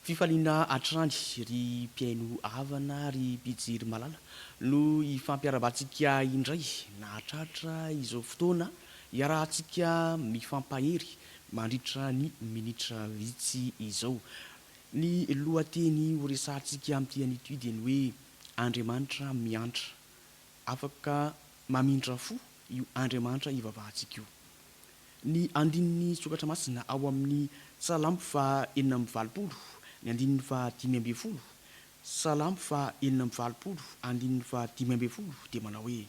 Fifaliana hatrany ry mpihaino havana, ry mpijery malala no hifampiarahabantsika indray nahatratra izao fotoana iarahantsika mifampahery mandritra ny minitra vitsy izao. Ny lohateny horesahantsika amin'ity anio ity dia ny hoe Andriamanitra miantra. Afaka mamindra fo io Andriamanitra ivavahantsika io. Ny andininy Sokatra Masina ao amin'ny Salamo faha 86, ny andininy faha 15, Salamo faha 86, andininy faha 15 dia manao hoe,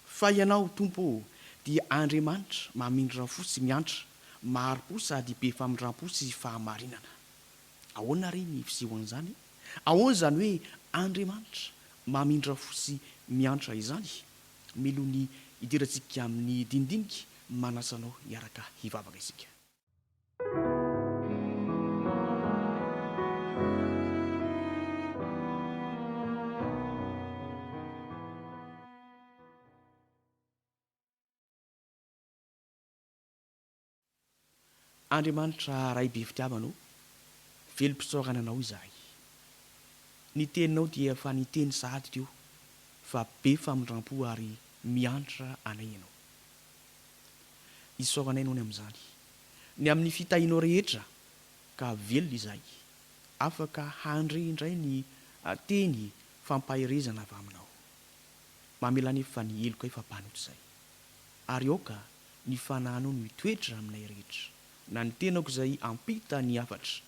Fa Ianao, Tompo ô, dia Andriamanitra mamindra fo sy miantra, mahari-po sady be famindram-po sy fahamarinana. Ahoana re ny fisehoan'izany? Ahoana izany hoe Andriamanitra mamindra fo sy miantra izany? Mialoha ny hidirantsika amin'ny dinidinika, manasa anao hiaraka hivavaka isika. Andriamanitra Ray be fitiavana ô, velom-pisaorana Anao izahay. Ny Teninao dia efa niteny sahady teo fa be famindram-po ary miantra anay Ianao. Isaoranay Anao ny amin'izany. Ny amin'ny fitahianao rehetra ka velona izahay, afaka handre indray ny teny fampaherezana avy Aminao. Mamelà anefa ny helokay fa mpanota izahay. Ary aoka ny fanahinao no hitoetra aminay rehetra, na ny tenako izay hampita ny hafatra,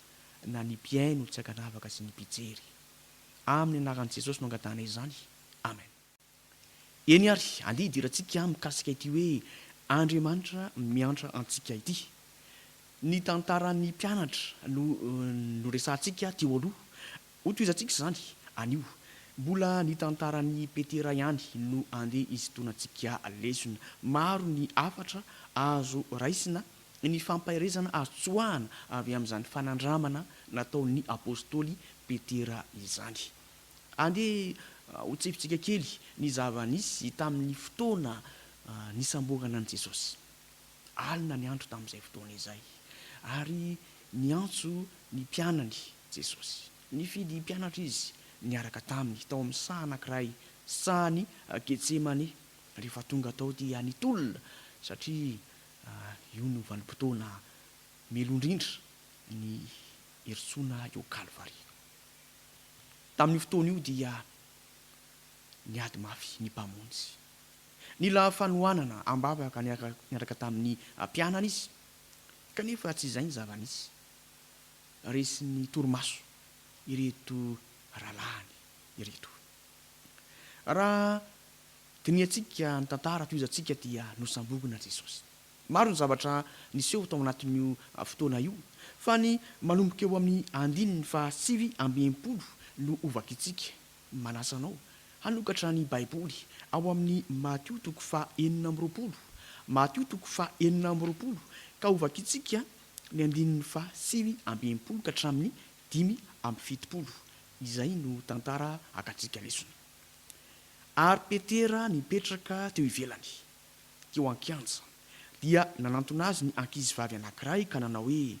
na ny mpihaino tsy ankanavaka sy ny mpijery. Amin'ny anaran'i Jesosy no angatahanay izany. Amen. Eny ary, andeha hidirantsika mikasika ity hoe Andriamanitra miantra antsika ity. Ny tantaran'ny mpianatra no noresahantsika teo aloha. Hotohizantsika izany anio. Mbola ny tantaran'i Petera ihany no andeha hisintonantsika lesona. Maro ny hafatra azo raisina, ny fampaherezana azo tsoahana avy amin'izany fanandramana nataon'ny apostoly Petera izany. Andeha hotsefintsika kely ny zava-nisy tamin'ny fotoana nisamborana an'i Jesosy. Alina ny andro tamin'izay fotoana izay, ary niantso ny mpianany Jesosy. Nifidy mpianatra Izy niaraka taminy tao amin'ny saha anankiray, sahan'i Getsemane. Rehefa tonga tao dia nitolona, satria io no vanim-potoana melo indrindra ny herisoana eo Kalvary. Tamin'io fotoana io dia niady mafy ny Mpamonjy. Nila fanohanana am-bavaka niaraka tamin'ny mpianany izy, kanefa tsy izay ny zava-nisy. Resin'ny torimaso ireto rahalahiny ireto. Raha dinihantsika ny tantara tohizantsika dia nosamborina Jesosy. Maro ny zavatra niseho tao anatin'io fotoana io, fa ny manomboka eo amin'ny andininy faha 69 no hovakintsika. Manasa anao hanokatra ny Baiboly ao amin'ny Matio toko faha 26, Matio toko faha 26, ka hovakintsika ny andininy faha 69 ka hatramin'ny 75. Izay no tantara hakantsika lesona. Ary Petera nipetraka teo ivelany, teo an-kianja. Dia nanantona azy ny ankizivavy anankiray ka nanao hoe,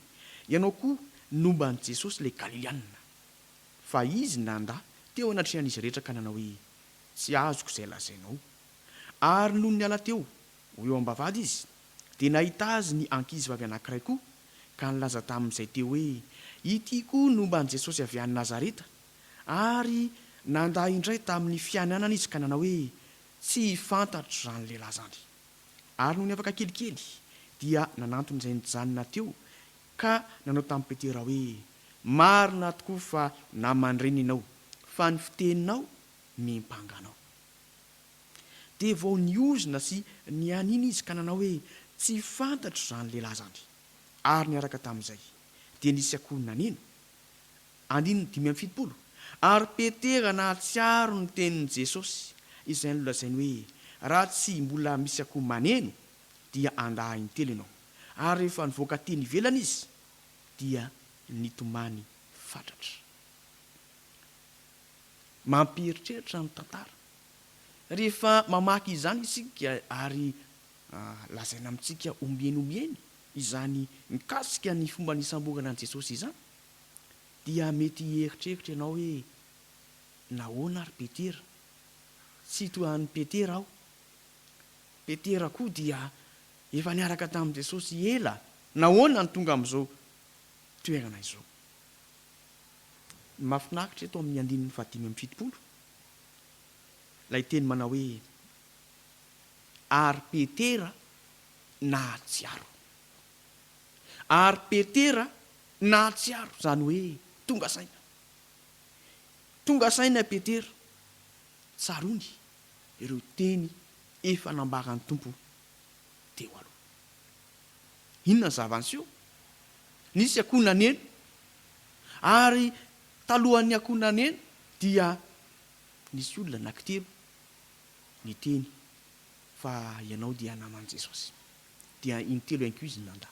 Ianao koa nomba an'i Jesosy ilay Galiliana. Fa izy nandà teo anatrehan'izy rehetra ka nanao hoe, Tsy azoko izay lazainao. Ary nony niala teo ho eo am-bavahady izy, dia nahita azy ny ankizivavy anankiray koa, ka nilaza tamin'izay teo hoe, Ity koa nomba an'i Jesosy avy any Nazareta. Ary nandà indray tamin'ny fianianana izy ka nanao hoe, Tsy fantatro izany lehilahy izany. Ary nony afaka kelikely, dia nanantona izay nijanona teo ka nanao tamin'i Petera hoe, Marina tokoa fa naman-dreny ianao, fa ny fiteninao miampanga anao. Dia vao niozona sy nianiana izy ka nanao hoe, Tsy fantatro izany lehilahy izany. Ary niaraka tamin'izay, dia nisy akoho naneno. Andininy 75. Ary Petera nahatsiaro ny tenin'i Jesosy, izay nolazainy hoe, Raha tsy mbola misy akoho maneno, dia handà intelo ianao. Ary rehefa nivoaka teny ivelany izy, dia nitomany fatratra. Mampieritreritra ny tantara. Rehefa mamaky izany isika ary lazaina amintsika ombieny ombieny izany mikasika ny fomba nisamborana an'i Jesosy izany. Dia mety hieritreritra ianao hoe, 'Nahoana ary Petera? Tsy toa an'i Petera aho. Petera koa dia efa niaraka tamin'i Jesosy ela, nahoana no tonga amin'izao toerana izao? Ny mahafinaritra eto amin'ny andininy fahadimy amby fitopolo, ilay teny manao hoe, Ary Petera nahatsiaro. Ary Petera nahatsiaro, izany hoe tonga saina. Tonga saina Petera, tsaroany ireo teny efa nambaran'ny Tompo teo aloha. Inona ny zava-niseho? Nisy akoho naneno, ary talohan'ny akoho naneno dia nisy olona anankitelo niteny fa ianao dia naman'i Jesosy. Dia intelo ihany koa izy nandà.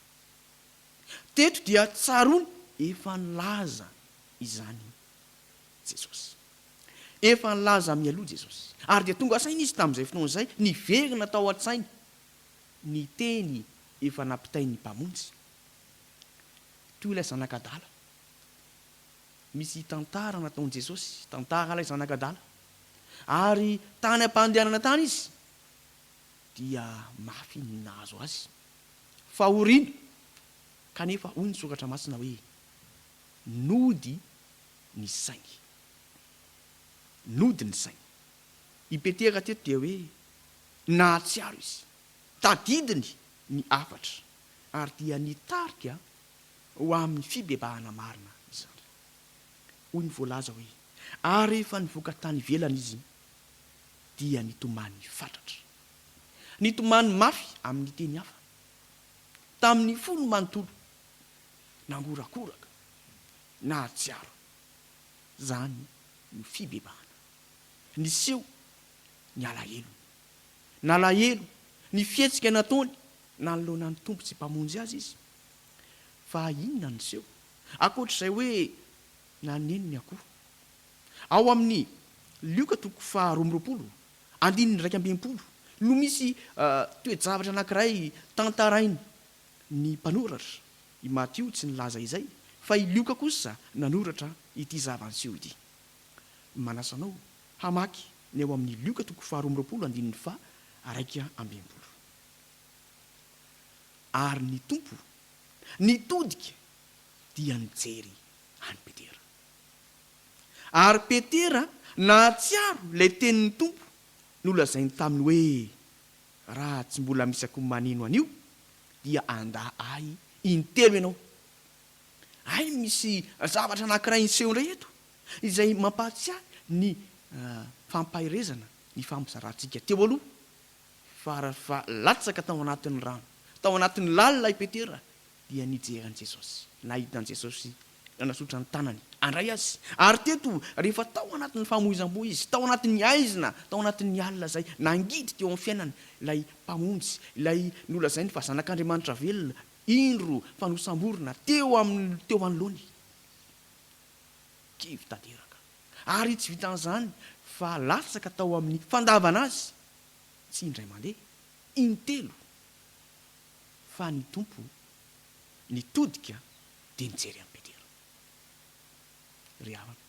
Teto dia tsaroany efa nilaza izany Jesosy. Efa nilaza mialoha Jesosy. Ary dia tonga saina izy tamin'izay fotoana izay, niverina tao an-tsainy ny teny efa nampitain'ny Mpamonjy. Toy ilay zanak'adala. Misy tantara nataon'i Jesosy, tantara ilay zanak'adala. Ary tany am-pandehanana tany izy, dia mafy ny nahazo azy. Fahoriana. Kanefa hoy ny Soratra Masina hoe, Nody ny sainy. Nody ny sainy. I Petera teto dia hoe nahatsiaro izy. Tadidiny ny hafatra ary dia nitarika ho amin'ny fibebahana marina izany. Hoy ny voalaza hoe, Ary rehefa nivoaka tany ivelany izy, dia nitomany fatratra. Nitomany mafy amin'ny teny hafa, tamin'ny fony manontolo, nangorakoraka, nahatsiaro. Izany no fibebahana. Niseho ny alahelony. Nalahelo ny fihetsika nataony nanoloana ny Tompo tsy Mpamonjy azy izy. Fa inona no niseho? Ankoatr'izay hoe naneno ny akoho. Ao amin'ny Lioka toko faha 22, andininy 61 no misy toe-javatra anankiray tantarain' ny mpanoratra. I Matio tsy nilaza izay, fa i Lioka kosa nanoratra ity zava-niseho ity. Manasa anao hamaky ny ao amin'ny Lioka toko faha 22 andininy faha 61. Ary ny Tompo nitodika dia nijery an'i Petera. Ary Petera nahatsiaro ilay tenin'ny Tompo nolazainy taminy hoe, Raha tsy mbola misy akoho maneno anio, dia handà Ahy intelo ianao. Hay misy zavatra anankiray niseho indray eto, izay mampahatsiahy ny fampaherezana nifampizarantsika teo aloha, fa rehefa latsaka tao anatin'ny rano, tao anatin'ny lalina i Petera, dia nijery an'i Jesosy, nahita an'i Jesosy nanasotra ny tanany handray azy. Ary teto, rehefa tao anatin'ny famoizam-po izy, tao anatin'ny haizina, tao anatin'ny alina izay nangidy teo amin'ny fiainany, ilay Mpamonjy, ilay nolazainy fa Zanak'Andriamanitra velona, indro fa nosamborina teo amin'ny teo anoloany. Kivy tanteraka. Ary tsy vitan'izany fa latsaka tao amin'ny fandavana azy, tsy indray mandeha, intelo. Fa ny Tompo nitodika dia nijery an'i Petera. Ry havana,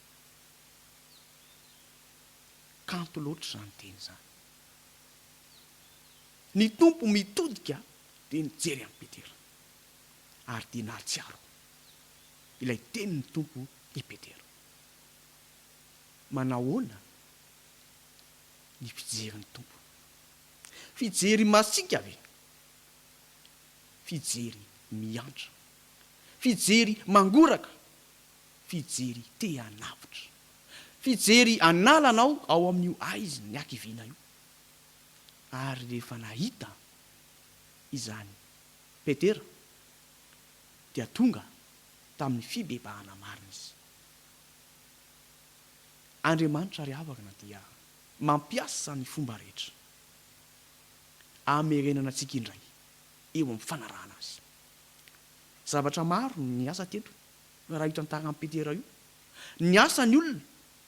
kanto loatra izany teny izany. Ny Tompo mitodika dia nijery an'i Petera, ary dia nahatsiaro ilay tenin'ny Tompo i Petera. Manahoana ny fijerin'ny Tompo? Fijery masiaka ve? Fijery miantra. Fijery mangoraka. Fijery te hanavotra. Fijery hanala anao ao amin'io aizin'ny hakiviana io. Ary rehefa nahita izany Petera, dia tonga tamin'ny fibebahana marina izy. Andriamanitra ry havana dia mampiasa ny fomba rehetra hamerenana antsika indray eo amin'ny fanarahana Azy. Zavatra maro no niasa teto raha io tantaran'i Petera io. Niasa ny olona,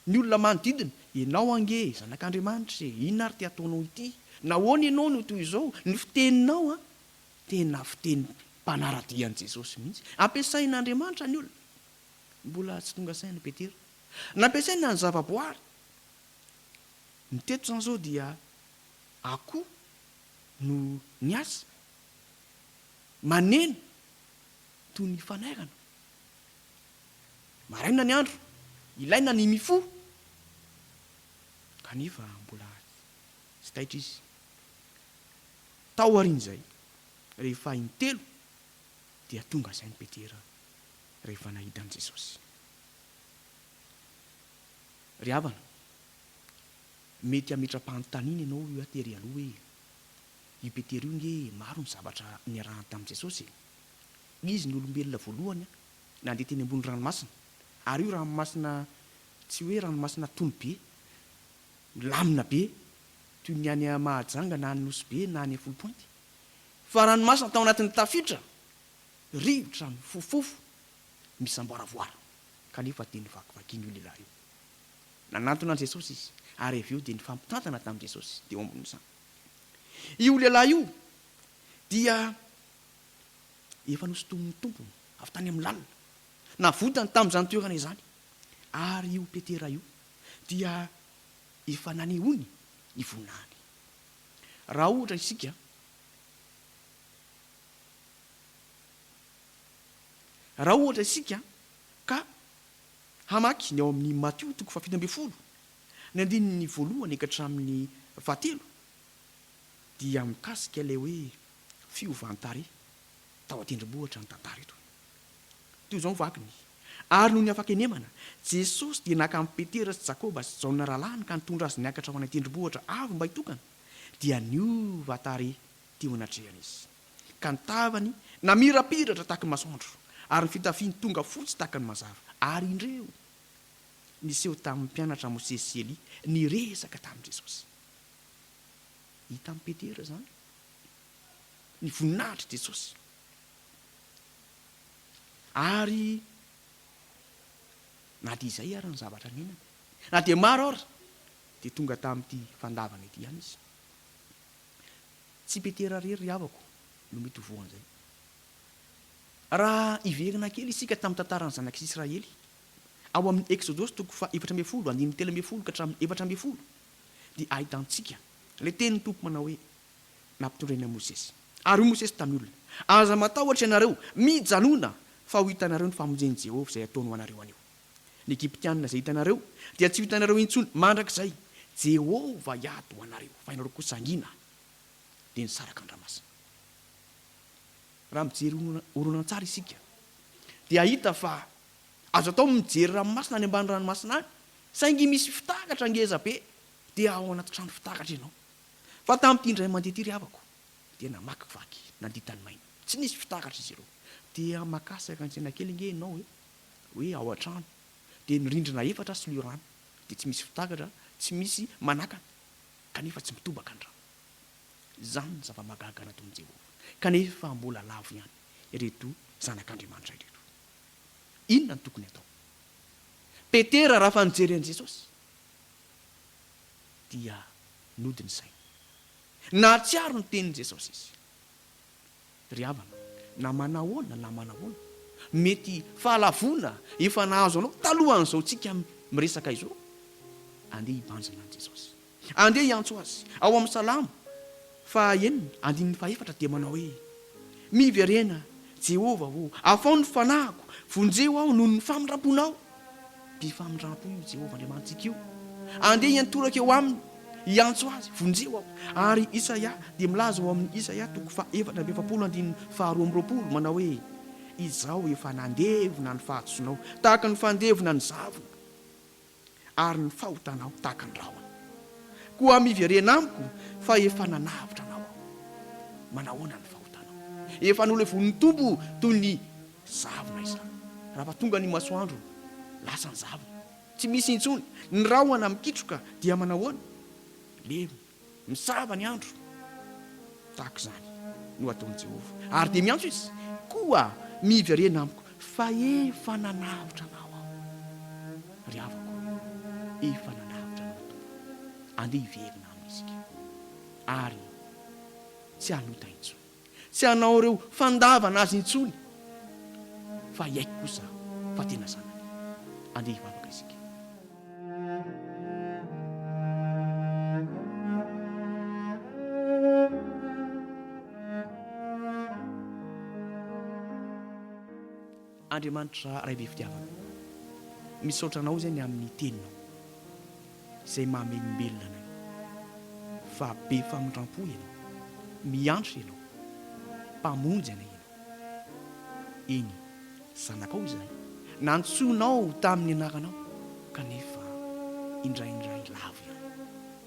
ny olona manodidina, Ianao ange zanak'Andriamanitra e, inona ary ity ataonao ity? Nahoana ianao no toy izao? Ny fiteninao an, tena fiteny mpanara-dia an'i Jesosy mihitsy. Ampiasain'Andriamanitra ny olona. Mbola tsy tonga saina i Petera. Nampiasaina ny zavaboary. Ny teto izany izao dia akoho no niasa. Maneno toy ny fanairana. Maraina ny andro, ilaina ny mifoha. Kanefa mbola tsy taitra izy. Tao aorian'izay, rehefa intelo dia tonga sain'i Petera rehefa nahita an'i Jesosy. Ry havana, mety hametra-panontaniana ianao io tery aloha hoe, io Petera io nge maro ny zavatra niarahany tamin'i Jesosy e! Izy no olombelona voalohany nandeha teny ambony ranomasina, ary io ranomasina tsy hoe ranomasina tony be, milamina be toy ny any Mahajanga na any Nosy Be na any Foulpointe, fa ranomasina tao anatin'ny tafiotra, rivotra mifofofofo, misamboaravoara, kanefa dia novakivakiany io lehilahy io. Nanantona an'i Jesosy izy, ary avy eo dia nifampitantana tamin'i Jesosy teo ambonin'ny sambo. Io lehilahy io dia efa nosintomin'ny Tompony avy tany amin'ny lalina, navotany tamin'izany toerana izany, ary io Petera io dia efa nanehoany ny voninahiny. Raha ohatra isika Raha ohatra isika ka hamaky ny ao amin'ny Matio toko fahafito ambin'ny folo, ny andininy voalohany ka hatramin'ny fahatelo, dia mikasika ilay hoe fiovan-tarehy tao an-tendrombohitra ny tantara eto. Toy izao ny vakiny, Ary nony afaka henemana, Jesosy dia naka an'i Petera sy Jakoba sy Jaona rahalahiny ka nitondra azy niakatra ho any an-tendrombohitra avo mba hitokana, dia niova tarehy teo anatrehany izy. Ka ny tavany namirapiratra tahaka ny masoandro, ary ny fitafiany tonga fotsy tahaka ny mazava. Ary indreo, niseho tamin'ny mpianatra Mosesy sy Elia niresaka tamin'i Jesosy. Hitan'i Petera izany, ny voninahitr'i Jesosy. Ary na dia izay ara ny zavatra niainany, na dia maro ara, dia tonga tamin'ity fandavana ity ihany izy. Tsy Petera irery ry havako no mety ho voan'izay. Raha hiverina kely isika tamin'ny tantaran'ny zanak'Israely, ao amin'ny Eksodosy toko faha 14, andininy 13 ka hatramin'ny 14, dia ahitantsika ilay tenin'ny Tompo manao hoe, Nampitondraina an'i Mosesy. Ary hoy Mosesy tamin'ny olona, Aza matahotra ianareo, mijanòna, fa ho hitanareo ny famonjen'i Jehovah izay hataony ho anareo anio. Ny Egyptiana izay hitanareo dia tsy ho hitanareo intsony mandrakizay. Jehovah hiady ho anareo, fa ianareo kosa hangina. Dia nisaraka ny ranomasina. Raha mijery horonantsary isika, dia hahita fa azo atao ny mijery ranomasina any ambany ranomasina any, saingy misy fitaratra ngeza be, dia ao anaty trano fitaratra ianao. Fa tamin'ity indray mandeha ity ry havako, dia namakivaky nandia tany maina. Tsy nisy fitaratra izy ireo. Dia makà saika an-tsena kely ange ianao e, hoe ao an-trano. Dia ny rindrina efatra soloy rano. Dia tsy misy fitaratra, tsy misy manakana, kanefa tsy mitobaka ny rano. Izany ny zava-mahagaga nataon'i Jehovah. Kanefa mbola lavo ihany ireto zanak'Andriamanitra ireto. Inona no tokony hatao? Petera raha fa nijery an'i Jesosy, dia nody ny sainy. Nahatsiaro ny tenin'i Jesosy izy. Ry havana, na manahoana na manahoana, mety fahalavoana efa nahazo anao talohan'izao tsika miresaka izao, andeha hibanjina an'i Jesosy. Andeha hiantso Azy. Ao amin'ny Salamo fahaenina, andininy fahefatra dia manao hoe, Miverena, Jehovah ô, afaho ny fanahiko, vonjeo aho noho ny famindram-ponao. Be famindram-po io Jehovah Andriamanitsika io. Andeha hiantoraka eo aminy, hiantso azy, vonjeo aho. Ary Isaia dia milaza ao amin'ny Isaia toko faha-44 andininy faha-22, manao hoe, Izaho efa nandevona ny fahadisoanao, tahaka ny fandevona ny zavona, ary ny fahotanao tahaka ny rahona. Koa miverena amiko, fa efa nanavotra anao Aho. Manahoana ny fahotanao? Efa nolevonin'ny Tompo toy ny zavona izany. Raha tonga ny masoandro, lasa ny zavona. Tsy misy intsony. Ny rahona mikitroka dia manahoana? Levona. Misava ny andro. Tahaka izany no ataon'i Jehovah. Ary dia miantso izy, Koa miverena amiko, fa efa nanavotra anao aho. Ry havako, efa nanavotra anao ny Tompo. Andeha hiverina aminy isika, ary tsy hanota intsony. Tsy hanao ireo fandavana azy intsony, fa hiaiky kosa fa tena zanany. Andeha hivavaka isika. Andriamanitra Ray be fitiavana, misaotra Anao izay ny amin'ny Teninao izay mamelombelona anay fa be famindrampo Ianao, miantra Ianao, Mpamonjy anay Ianao. Eny, zanakao izahay, nantsoinao tamin'ny anaranao, kanefa indraindray lavo ihany.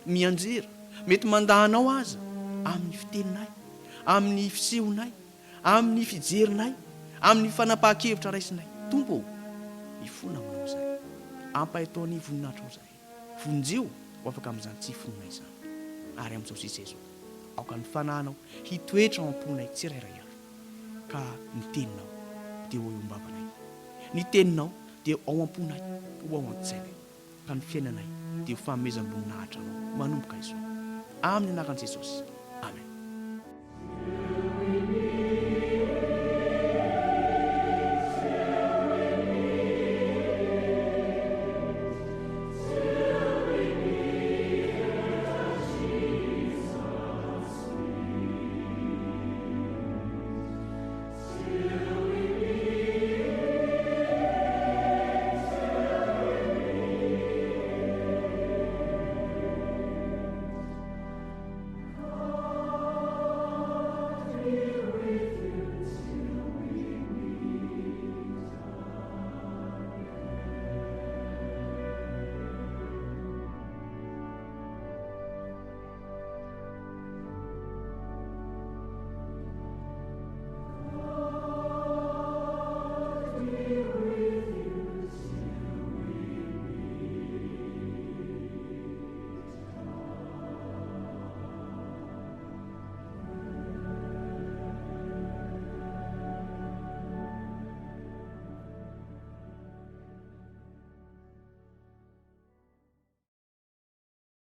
Mianjera, mety mandà anao aza amin'ny fiteninay, amin'ny fisehonay, amin'ny fijerinay, amin'ny fanapahan-kevitra raisinay. Tompo ô, mifona aminao izahay. Ampahitao ny voninahitrao izahay. Vonjeo ho afaka amin'izany tsy finoana izany. Ary amin'izao sisa izao, aoka ny Fanahinao hitoetra ao am-ponay tsirairay avy, ka ny Teninao dia ho eo am-bavanay. Ny Teninao dia ao am-ponay, ho ao an-tsainay, ka ny fiainanay dia ho fanomezam-boninahitra Anao manomboka izao. Amin'ny anaran'i Jesosy.